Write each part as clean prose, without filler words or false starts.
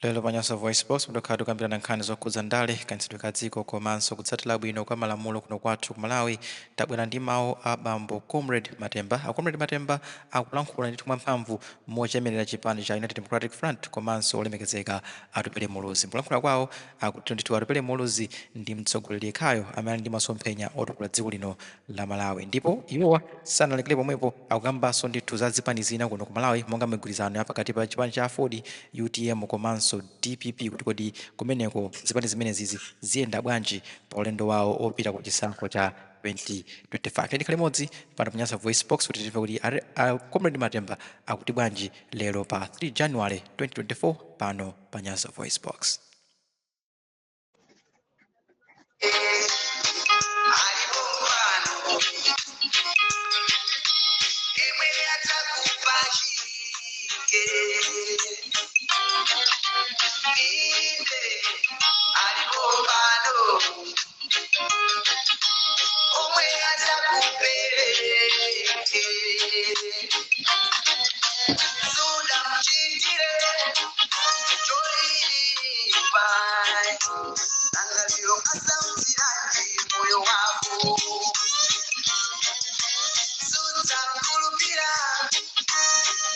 Lero pa Nyasa VoiceBox tikhala tikukambirana nkhani zokhudza ndale, kayendetsedwe ka dziko komanso kutsatira bwino kwa malamulo kuno kwathu ku Malawi. Tabwera ndi mawu a bambo Comrade Matemba. A Comrade Matemba akulankhula ndithu mwamphamvu mochemerera chipani cha United Democratic Front komanso olemekezeka Atupele Muluzi. Mukulankhula kwawo akuti ndithu Atupele Muluzi ndi mtsogoleri yekhayo amene ali ndi masomphenya otukula dziko lino la Malawi. Ndipo iwowa sanalekere pomwepo, akukambanso ndithu za zipani zina kuno ku Malawi monga migwirizano ya pakati pa chipani cha AFORD, UTM komanso DPP kuti kodi kumeneko zipani zimenezizi ziyenda bwanji pa ulendo wawo opita ku chisankho cha 2025. Tikhale limodzi pano pa Nyasa Voice Box kuti timve kuti a Comrade Matemba akuti bwanji lero pa 3 January 2024 pano pa Nyasa Voice Box. Alipo imwe atakupachike inde alipo pano omwe atakupereke sudamuchitire choipa angaliro asamtiranji moyo wako sudzakulupira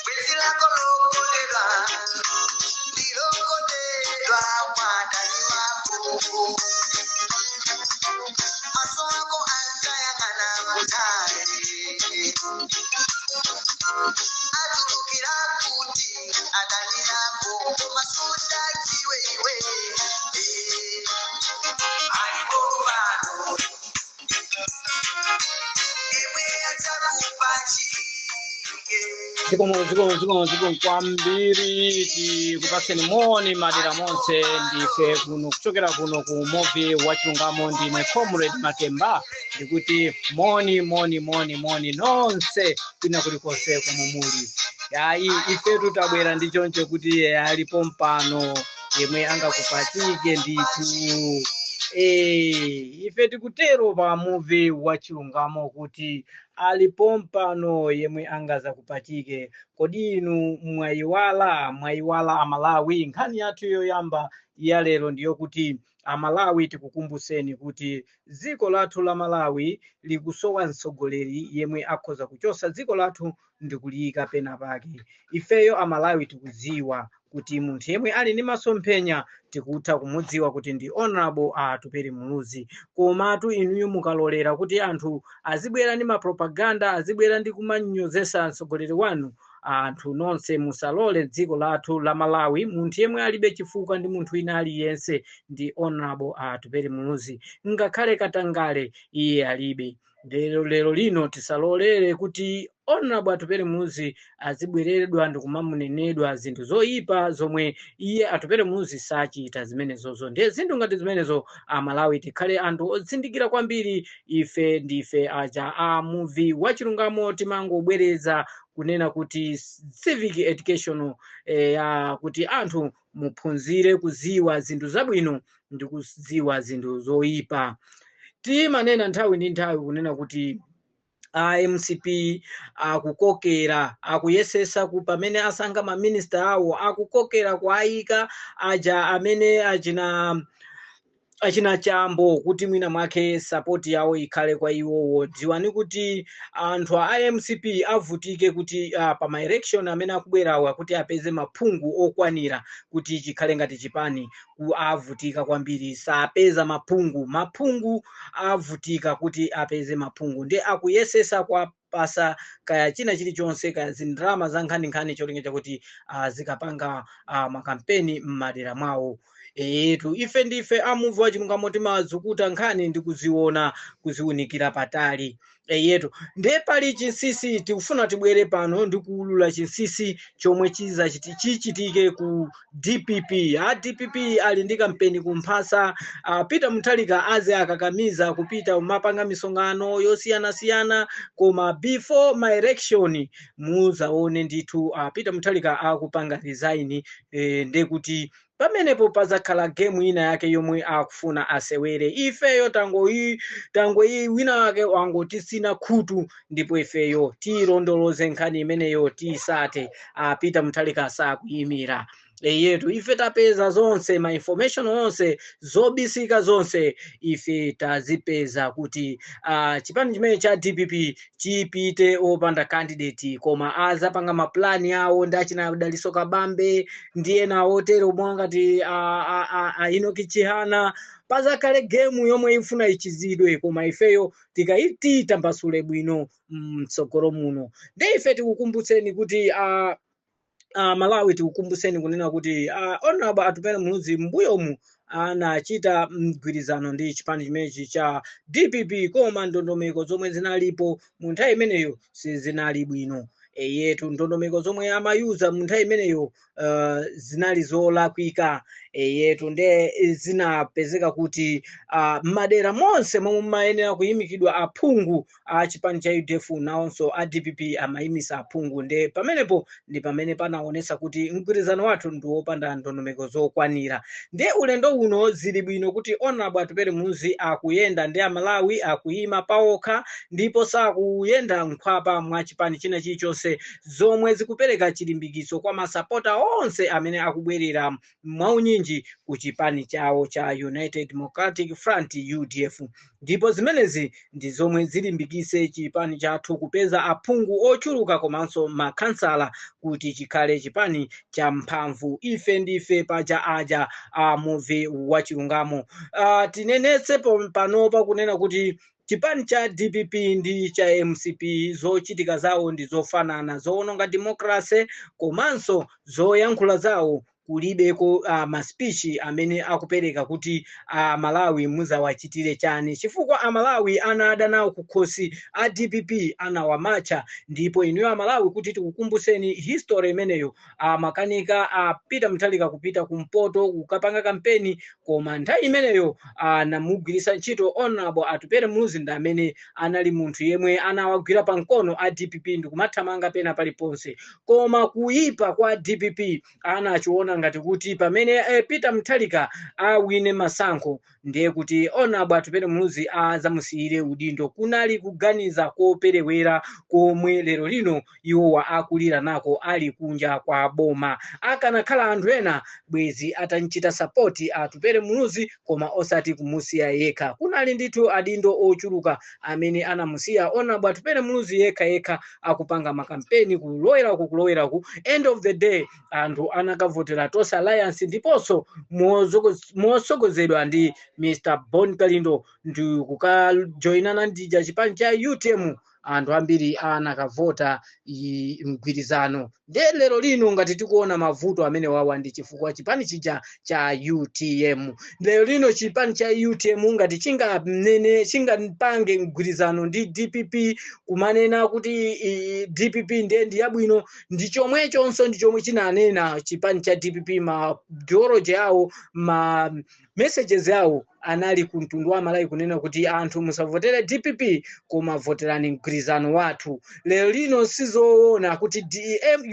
bwenzi lako lokondedwa ndilokondedwa mwadani wako maso ako ankayang'ana kutali atulukira kuti adani ako koma sudadziwe iwe. Alipo pano imwe atakupachike. Zikomo, zikomo, zikomo, zikomo kwambiri. Tikupaseni moni madera monse. Ndife kuno kuchokera kuno ku Muvi wa Chilungamo. Ndine Comrade Matemba, ndikuti moni, moni, moni, moni nonse kwina kulikonse komwe muli. Yayi, ifetu tabwera ndi choncho kuti alipo mpano yemwe angakupachike ndithu. Ife tikutero pa Muvi wa Chilungamo kuti alipo mpano yemwe angazakupachike. Kodi inu mwayiwala? Mwayiwala Amalawi? Nkhani yathu yoyamba ya lero ndiyo kuti Amalawi tikukumbuseni kuti dziko lathu la Malawi likusowa mtsogoleri yemwe akhoza kuchosa dziko lathu ndikuliyika pena pake. Ifeyo Amalawi tikudziwa kuti munthu yemwe ali ndi masomphenya tikutha kumudziwa kuti ndi Honorable Atupele Muluzi. Komatu inuyo mukalolera kuti anthu azibwera ndi mapropaganda, azibwera ndi kumanyozesa mtsogoleri wanu, anthu nonse musalole. Dziko lathu la Malawi, munthu yemwe alibe chifukwa ndi munthu wina aliyense ndi Honorable Atupele Muluzi. Ngakhale katangale iye alibe. Lero lino tisalolere kuti Honorable Atupele Muluzi azibwereredwa ndi kumamunenedwa zinthu zoyipa zomwe iye Atupele Muluzi sachita zimenezozo. Ndiye zinthu ngati zimenezo, Amalawi tikhale anthu odzindikira kwambiri. Ife ndife aja a Muvi wa Chilungamo, timangobwereza kunena kuti civic education, kuti anthu muphunzire kuziwa zinthu zabwino ndi kuziwa zinthu zoyipa. Timanena nthawi ndi nthawi kunena kuti a MCP akukokera, akuyesesa ku pamene asankha maminista awo, akukokera kuayika aja amene achina Chambo kuti mwina mwake support yawo ikhale kwa iwowo. Dziwani kuti anthu a MCP avutike kuti pa ma election amene akubwerawa kuti apeze maphungu okwanira kuti chikhale ngati chipani ku avutika kwambiri. Sapeza maphungu, maphungu avutika kuti apeze maphungu. Ndi akuyesesa kwa pasa kaya china chilichonse, kaya zindrama za nkhaninkhani, cholinga chakuti zikapanga makampeni m'madera mwawo. Etu, ife ndife amuvi wa Chilungamo, timazukuta nkhani ndi kuziona, kuziunikira patali. Eyetu, ndiye pali chinsinsi. Tikufuna tibwere pano ndi kuulula chinsinsi chomwe chiza chichitike ku DPP. A DPP ali ndi kampeni kumphasa. Peter Mutharika aze akakamiza kupita kumapanga misonkhano yosiyanasiyana, koma before ma election muzaone ndithu Peter Mutharika akupanga resign. Ndekuti pamenepo pazakhala game ina yake yomwe akufuna asewere. Ifeyo tangoyi wina wake wangotisina khutu, ndipo ifeyo tiyilondoloze nkhani imeneyo, tiyisate. Peter Mutharika sakuyimira. Eyetu, ife tapeza zonse, ma information onse, zobisika zonse ife tazipeza kuti chipani chimene cha DPP chipite opanda candidate, koma azapanga maplani awo ndi achina Daliso Kabambe ndi ena otero mwangati Enoch Chihana. Pazakhale game yomwe ifuna ichizidwe, koma ifeyo tikaiti tambasule bwino mtsogolo muno. Ndi ife tikukumbutseni kuti Malawi, tikukumbutseni kunena kuti Honorable Atupele Muluzi mbuyomu anachita mgwirizano ndi chipani chimenechi cha DPP, koma ndondomeko zomwe zinalipo mu nthawi imeneyo sizinali bwino. Eyetu, ndondomeko zomwe amayuza mu nthawi imeneyo zinali zolakwika. Eyetu, nde zinapezeka kuti m'madera monse momwe mayenera kuyimikidwa aphungu a chipani cha UDF, nawonso a DPP amayimisa aphungu. Nde pamenepo ndi pamene panaonesa kuti mgwirizano wathu ndi wopanda ndondomeko zokwanira. Nde ulendo uno zili bwino kuti Honorable Atupele Muluzi akuyenda ndi Amalawi, akuyima pawokha ndipo sakuyenda nkhwapa mwa chipani china chilichonse, zomwe zikupereka chilimbikitso kwa masapota onse amene akubwerera mwaunyinji ku chipani chawo cha United Democratic Front, UDF. Ndipo zimenezi ndi zomwe zilimbikitse chipani chathu kupeza aphungu ochuluka komanso makhansala kuti chikhale chipani cha mphamvu. Ife ndife paja aja a Muvi wa Chilungamo. Tinenetse panopa kunena kuti chipani cha DPP ndi cha MCP zochitika zawo ndi zofanana, zowononga democracy, komanso zoyankhula zawo kulibeko maspeech amene akupereka kuti Malawi muzawachitire chani, chifukwa Amalawi anada nawo kukhosi. A DPP anawamatcha. Ndipo inuyo Amalawi, kuti tikukumbuseni history imeneyo, makanika Peter Mutharika kupita kumpoto kukapanga kampeni, koma nthawi imeneyo anamugwiritsa ntchito Honorable Atupele Muluzi, ndi amene anali munthu yemwe anawagwira pamkono a DPP ndikumathamanga pena paliponse. Koma kuyipa kwa DPP, anachiona ngati kuti pamene Peter Mutharika awine masankho, ndiye kuti Honorable Atupele Muluzi azamusiyire udindo. Kunali kuganiza koperewera komwe lero lino iwowa akulira nako ali kunja kwa boma. Akanakhala anthu ena, bwezi atanchita support Atupele Muluzi, koma osati kumusiya yekha. Kunali ndithu adindo ochuluka amene anamusiya Honorable Atupele Muluzi yekha yekha akupanga makampeni kuloweraku kuloweraku. End of the day, anthu anakavotera Tonse Alliance, ndiponso mosogozedwa ndi Mr Bon Kalindo, ndi kukajoyinana ndija chipani cha UTM. Anthu ambiri anakavota mgwirizano. Nde lero lino ngati tikuona mavuto amene wawa, ndi chifukwa chipani chija cha UTM. Lero lino chipani cha UTM ngati chinganene, chingapange mgwirizano ndi DPP, kumanena kuti DPP ndiye ndi yabwino, ndi chomwechonso ndi chomwe chinanena chipani cha DPP. Ma ideology awo, ma messages awo anali ku mtundu wa Malawi kunena kuti anthu musavotere DPP, koma voterani mgwirizano wathu. Lero lino sizoona kuti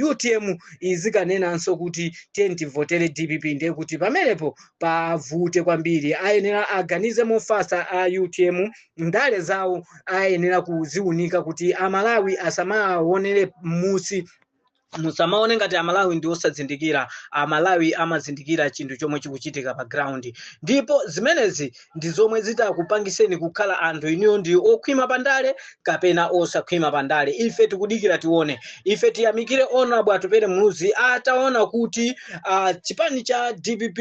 UTM izikanenanso kuti tiye tivotere DPP. Ndiye kuti pamenepo pavute kwambiri. Ayenera aganize mofasa a UTM. Ndale zawo ayenera kuziunika kuti Amalawi asamaonere musi. Musamaone ngati Amalawi ndi osazindikira. Amalawi amazindikira chinthu chomwe chikuchitika pa ground, ndipo zimenezi ndi zomwe zitakupangiseni kukhala anthu inuyo ndi okhwima pandale kapena osakhwima pandale. Ife tikudikira tione. Ife tiyamikire Honorable Atupele Muluzi ataona kuti chipani cha DPP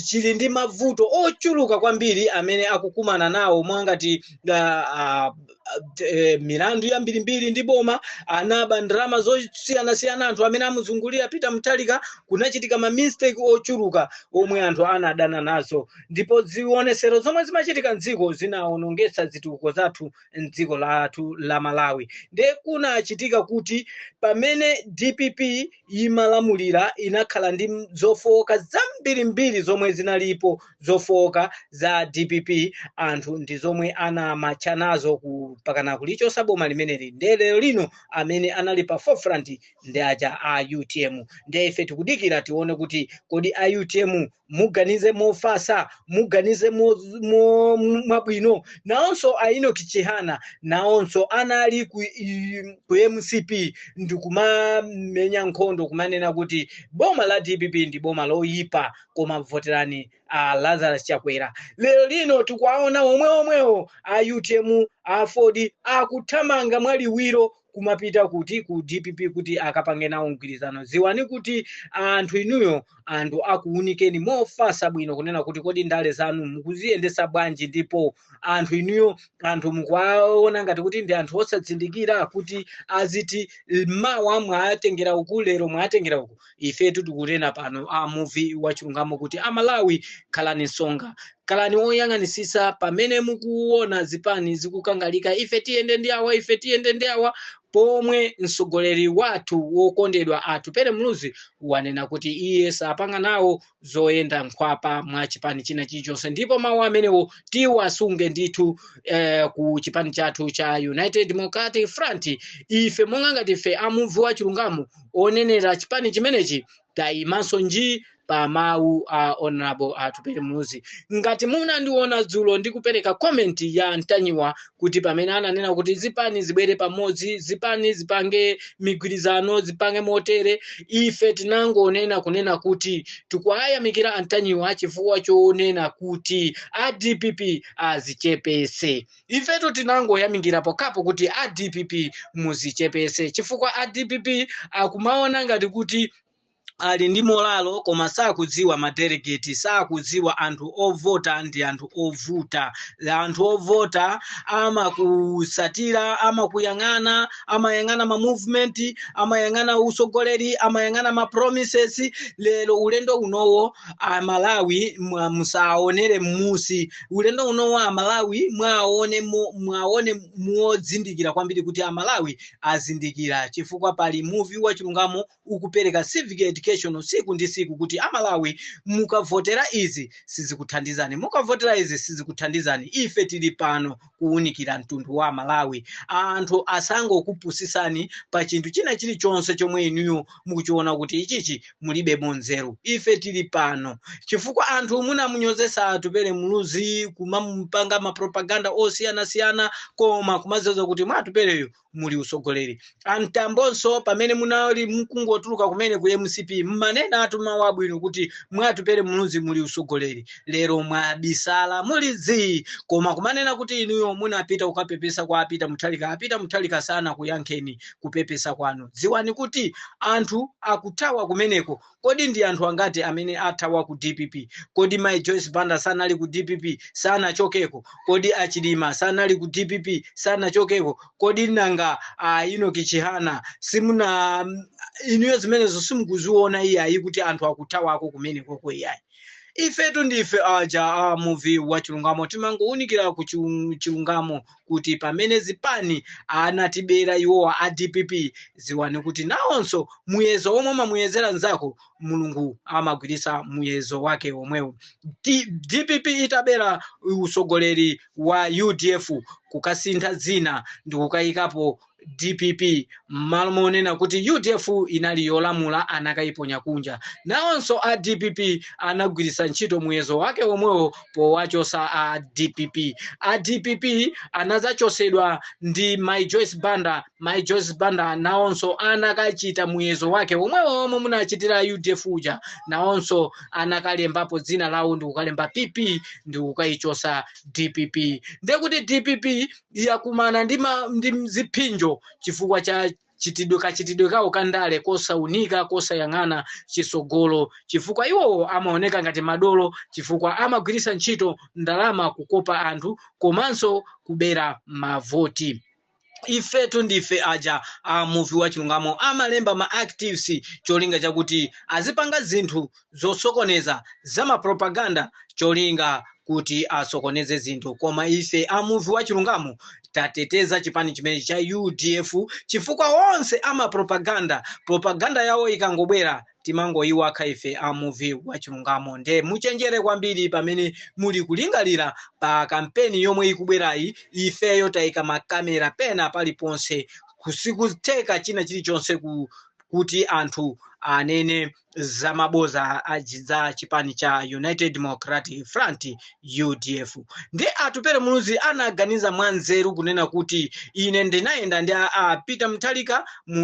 chili ndi mavuto ochuluka kwambiri amene akukumana nawo, mwangati milandu yambirimbiri ndi boma, anaba ndalama zosiyanasiyana anthu amene amuzungulira Peter Mutharika. Kunachitika ma mistake ochuluka omwe anthu anadana nazo, ndipo zionesero zomwe zimachitika mdziko zinawonongetsa zitukuko zathu mdziko lathu la Malawi. Ndiye kunachitika kuti pamene DPP imalamulira, inakhala ndi zofowoka zambirimbiri. zambirimbiri zomwe zinalipo zofowoka za DPP, anthu ndi zomwe anamatcha nazo pakana kulichosa boma limeneli. Ndiye lero lino amene anali pa forefront ndi aja a UTM. Ndiye ife tikudikira tione kuti kodi a UTM muganize mofasa, muganize mwabwino. Nawonso a Enoch Chihana nawonso anali ku MCP ndikumamenya nkhondo kumanena kuti boma la DPP ndi boma loyipa, koma voterani a Lazarus Chakwera. Lero lino tikuwaona omwe omwewo a UTM, a Ford akuthamanga mwaliwiro kumapita kuti ku DPP kuti akapange nawo mgwirizano. Ziwani kuti anthu inuyo, anthu akuunikeni mofasa bwino kunena kuti kodi ndale zanu mukuziyendesa bwanji, ndipo anthu inuyo, anthu mukuwaona ngati kuti ndi anthu osadzindikira kuti aziti mawa mwatengera uku, lero mwatengera uku. Ifetu tikunena pano a Muvi wa Chilungamo kuti Amalawi, khalani nsonga, khalani oyang'anisisa pamene mukuona zipani zikukangalika, ife tiyende ndi awa, ife tiyende ndi awa, pomwe mtsogoleri wathu wokondedwa Atupele Muluzi wanena kuti iye sapanga nawo zoyenda nkhwapa mwa chipani china chilichonse, ndipo mawu amenewo tiwasunge ndithu ku chipani chathu cha United Democratic Front. Ife monga ngati ife amuvi wa chilungamo onenera chipani chimenechi, tayimanso nji pa mawu a Honorable Atupele Muluzi. Ngati munandiona dzulo ndikupereka comment ya Mtanyiwa kuti pamene ananena kuti zipani zibwere pamodzi, zipani zipange migwirizano, zipange motere, ife tinangonena kunena kuti tikuwayamikira Antanyiwa chifukwa chonena kuti a DPP azichepese. Ifetu tinangoyamikira pokapo kuti a DPP muzichepese, chifukwa a DPP akumaona ngati kuti ali ndi morale, koma sakudziwa madelegate, sakudziwa anthu ovota ndi anthu ovuta. Anthu ovota amakusatira, amakuyang'ana, amayang'ana ma movement, amayang'ana usogoleri, amayang'ana ma promises. Lero ulendo unowo Amalawi musaonere musi. Ulendo unowo Amalawi mwaone mwaone modzindikira kwambiri kuti Amalawi azindikira, chifukwa pali Muvi wa Chilungamo ukupereka civic education siku ndi siku kuti Amalawi, mukavotera izi sizikuthandizani, mukavotera izi sizikuthandizani. Ife tili pano kuwunikira mtundu wa Malawi. Anthu asangokupusisani pa chinthu china chilichonse chomwe inuyo mukuchiona kuti ichichi mulibe monzeru. Ife tili pano chifukwa anthu munamunyozesa Atupele Muluzi, kumamupanga mapropaganda osiyanasiyana, koma kumadziwa kuti mwa Atupeleyo muli usogoleri. Antambonso pamene munali mukungotuluka kumene ku MCP, mmanena atu mawu abwino kuti mwa Atupele Muluzi muli usogoleri. Lero mwabisala muli zii, koma kumanena kuti inuyo munapita kukapepesa kwa Apita Muthalika. Apita Muthalika sana kuyankheni kupepesa kwanu. Dziwani kuti anthu akuthawa kumeneko. Kodi ndi anthu angati amene athawa ku DPP? Kodi Mai Joyce Banda sanali ku DPP, sanachokeko? Kodi Achilima sanali ku DPP, sanachokeko? Kodi nanga a Enoch Chihana simuna inuyo zimenezo simukuziona iyayi kuti anthu akuthawako kumenekoko? Iyayi, ifetu ndife aja a Muvi wa Chilungamo, timangowunikira ku chilungamo kuti pamene zipani anatibera iwowa a DPP, ziwani kuti nawonso muyezo omwe amamuyezera nzako, Mulungu amagwirisa muyezo wake omwewo. DPP itabera usogoleri wa UDF, kukasintha dzina ndi kukayikapo DPP, m'malo monena kuti UDF inali yolamula, anakayiponya kunja. Nawonso a DPP anagwiritsa ntchito muyezo wake omwewo powachosa a DPP. A DPP anazachosedwa ndi Mai Joyce Banda. Mai Joyce Banda nawonso anakachita muyezo wake omwewo omwe munachitira UDF uja. Nawonso anakalembapo dzina lawo ndi kukalemba PP ndi kukayichosa DPP. Ndekuti DPP yakumana ndi ziphinjo chifukwa cha chitidwe kachitidwe kawo kandale kosaunika, kosayang'ana chisogolo, chifukwa iwowo amaoneka ngati madolo, chifukwa amagwiritsa ntchito ndalama kukopa anthu komanso kubera mavoti. Ifetu ndife aja a Muvi wa Chilungamo, amalemba ma actives cholinga chakuti azipanga zinthu zosokoneza zamapropaganda, cholinga kuti asokoneze zinthu, koma ife a Muvi wa Chilungamo Tateteza chipani chimene cha UDF, chifukwa onse ama propaganda, propaganda yawo ikangobwera timangoyiwakha ife a Muvi wa Chilungamo. Nde muchenjere kwambiri pamene muli kulingalira pa kampeni yomwe ikubwerayi. Ifeyo tayika makamera pena paliponse, kusikutheka china chilichonse kuti anthu anene zamaboza za chipani cha United Democratic Front, UDF. Ndi Atupere Muluzi anaganiza mwanzeru kunena kuti ine ndinayenda ndi a Peter Mutharika mu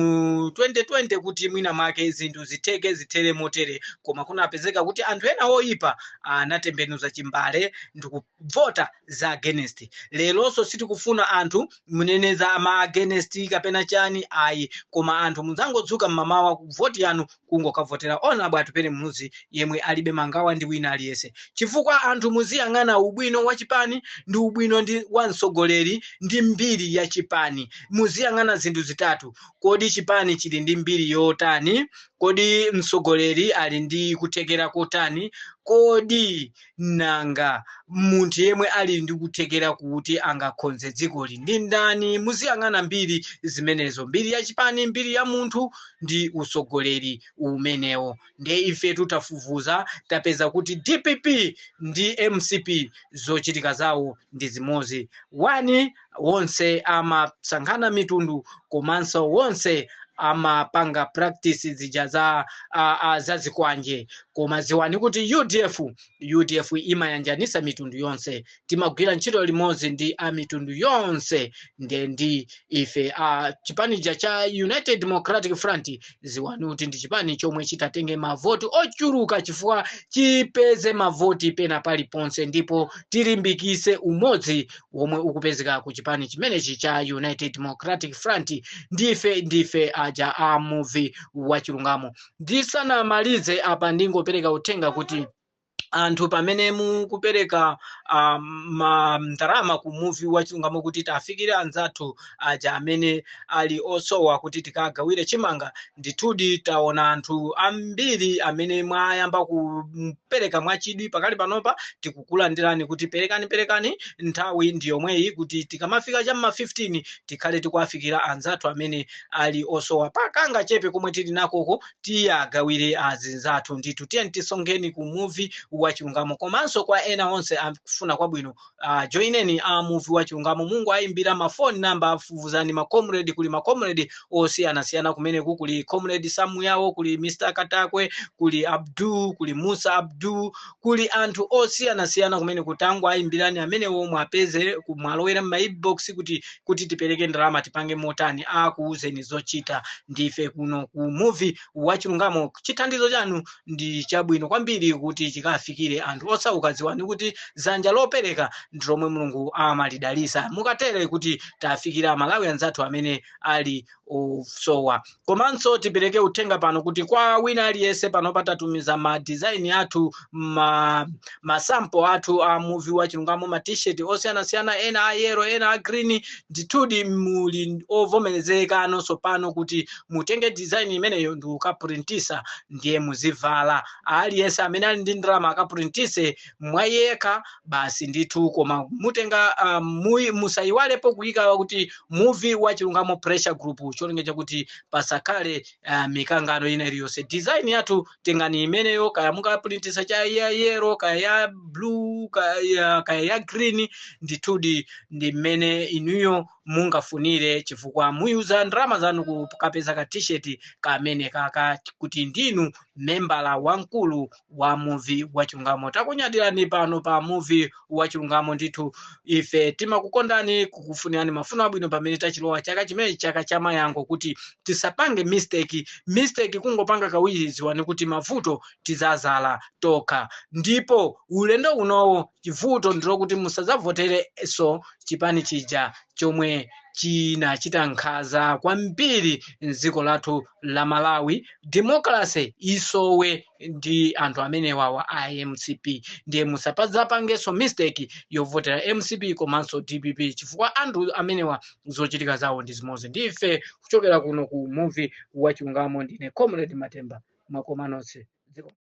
2020 kuti mwina mwake zinthu zitheke, zithere motere, koma kunapezeka kuti anthu ena oyipa anatembenuza chimbale ndikuvota za against. Leronso sitikufuna anthu munene za ma against kapena chani, ayi, koma anthu mudzangodzuka mmamawa, voti yanu kungokavotera Honorable Atupere Muluzi yemwe alibe mangawa ndi wina aliyense, chifukwa anthu muziyang'ana ubwino wa chipani ndi ubwino ndi wa mtsogoleri ndi mbiri ya chipani. Muziyang'ana zinthu zitatu: kodi chipani chili ndi mbiri yotani? Kodi mtsogoleri ali ndi kuthekera kotani? Kodi nanga munthu yemwe ali ndi kuthekera kuti angakhonze dzikoli ndi ndani? Muziyang'ana mbiri zimenezo, mbiri ya chipani, mbiri ya munthu ndi utsogoleri umenewo. Ndiye ife tutafufuza tapeza kuti DPP ndi MCP zochitika zawo ndi zimodzi. Wani wonse amasankhana mitundu, komanso wonse amapanga practice zija za zikwanje. Koma ziwani kuti UDF imayanjanisa mitundu yonse, timagwira ntchito limodzi ndi a mitundu yonse. Nde ndi ife a chipanija cha United Democratic Front, ziwani kuti ndi chipani chomwe chitatenge mavoti ochuluka, chifukwa chipeze mavoti pena paliponse, ndipo tilimbikise umodzi womwe ukupezeka ku chipani chimenechi cha United Democratic Front. Ndife aja a Muvi wa Chilungamo. Ndisanamalize apa, ndingopereka uthenga kuti anthu pamene mukupereka ndalama ku Muvi wa Chilungamo kuti tafikire anzathu aja amene ali osowa kuti tikagawire chimanga, ndithudi taona anthu ambiri amene mwayamba kupereka mwachidwi. Pakali panopa tikukulandirani kuti perekani, perekani, nthawi ndi yomweyi kuti tikamafika cham'ma 15 tikhale tikuafikira anzathu amene ali osowa. Pakanga chepe komwe tili nakoko tiyagawire azinzathu ndithu. Tiye tisonkheni ku Muvi wa Chilungamo. Komanso kwa ena onse akufuna kwabwino, joineni a Muvi wa Chilungamo. Mungu ayimbira mafoni namba, afufuzani macomrade, kuli macomrade osiyanasiyana kumeneku. Kuli Comrade Samuyawo, kuli Mr Katakwe, kuli Abdu, kuli Musa Abdu, kuli anthu osiyanasiyana kumene kutango ayimbirani amenewo mwapeze mwalowera mma inbox kuti tipereke ndalama, tipange motani, akuuzeni zochita. Ndife kuno ku Muvi wa Chilungamo, chithandizo chanu ndi chabwino kwambiri kuti chikafikire anthu osauka. Dziwani kuti dzanja lopereka ndi lomwe Mulungu amalidalisa. Mukatere kuti tafikira Amalawi anzathu amene ali osowa. Komanso tipereke uthenga pano kuti kwa wina aliyense, pano patatumiza ma design athu, masample athu a Muvi wa Chilungamo, ma T-shirt osiyanasiyana, ena a yellow, ena a green. Ndithudi muli ovomerezeka nonso pano kuti mutenge design imeneyo ndi ukaprintisa, ndiye muzivala. Aliyense amene ali ndi ndalama akaprintise mwayekha basi ndithu, koma mutenga musayiwalepo kuyika kuti Muvi wa Chilungamo Pressure Group, cholinga chakuti pasakhale mikangano ina iliyonse. Design yathu tengani imeneyo, kaya mukaprintisa cha ya yellow, kaya ya blue, kaya ya green, ndithudi ndi mmene inuyo mungafunire, chifukwa muyuza ndalama zanu kukapeza ka T-shirt kamene kaka kuti ndinu membala wamkulu wa Muvi wa Chilungamo. Takunyadirani pano pa Muvi wa Chilungamo. Ndithu ife timakukondani, kukufunirani mafuno abwino pamene tachilowa chaka chimene, chaka cha mayankho, kuti tisapange mistake. Mistake kungopanga kawiri, ziwani kuti mavuto tizazala tokha. Ndipo ulendo unowo chivuto ndilokuti musadzavoterenso chipani chija chomwe chinachita nkhanza kwambiri mdziko lathu la Malawi. Democracy isowe ndi anthu amenewawa a MCP. Ndiye musapadzapangenso mistake yovotera MCP komanso DPP, chifukwa anthu amenewa zochitika zawo ndi zimodzi. Ndife kuchokera kuno ku Muvi wa Chilungamo, ndine Comrade Matemba. Mwakoma nonse. Dziko.